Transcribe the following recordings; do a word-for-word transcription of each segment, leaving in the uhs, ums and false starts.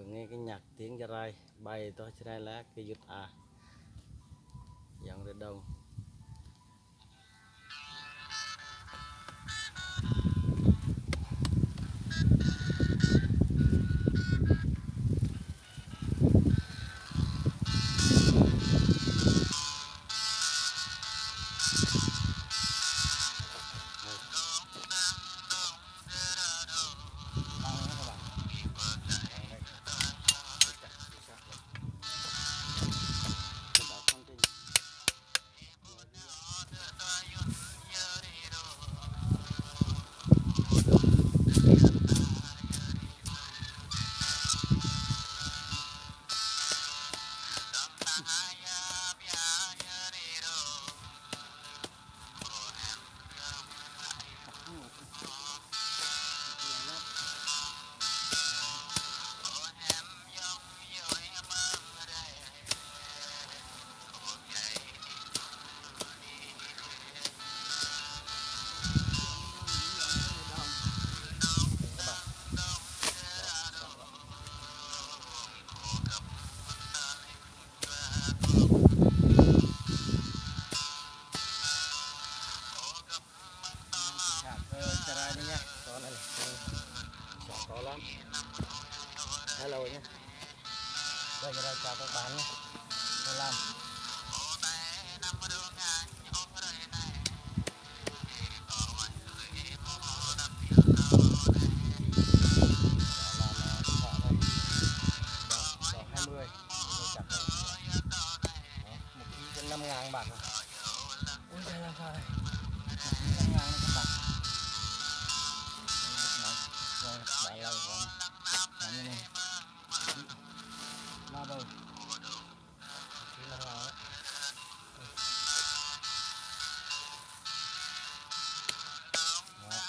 Nghe cái nhạc tiếng Jarai, bài đó Jarai là cái yut a. Yang Redong. Sạc, ờ, Jarai đi nha. Có này này. Sạc có lắm. Hello nhé. Đây, Jarai chào các bạn nhé. Hello. Đó, đó hai mươi. Sạc đây. Đó, một ký trên năm ngàn bạn. Ui, đây là sao đây? Một ký năm ngàn đấy các bạn. Đây, bạn là bạn. Bạn này này. Ba bầu. Một ký năm ngàn đấy. Đó.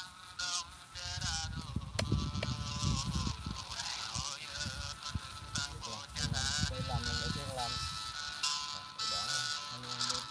Đây làm, mình đầu tiên làm. Đó, anh em.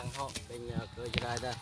Hŏ, ƀing, ơ, kơ Jrai ta.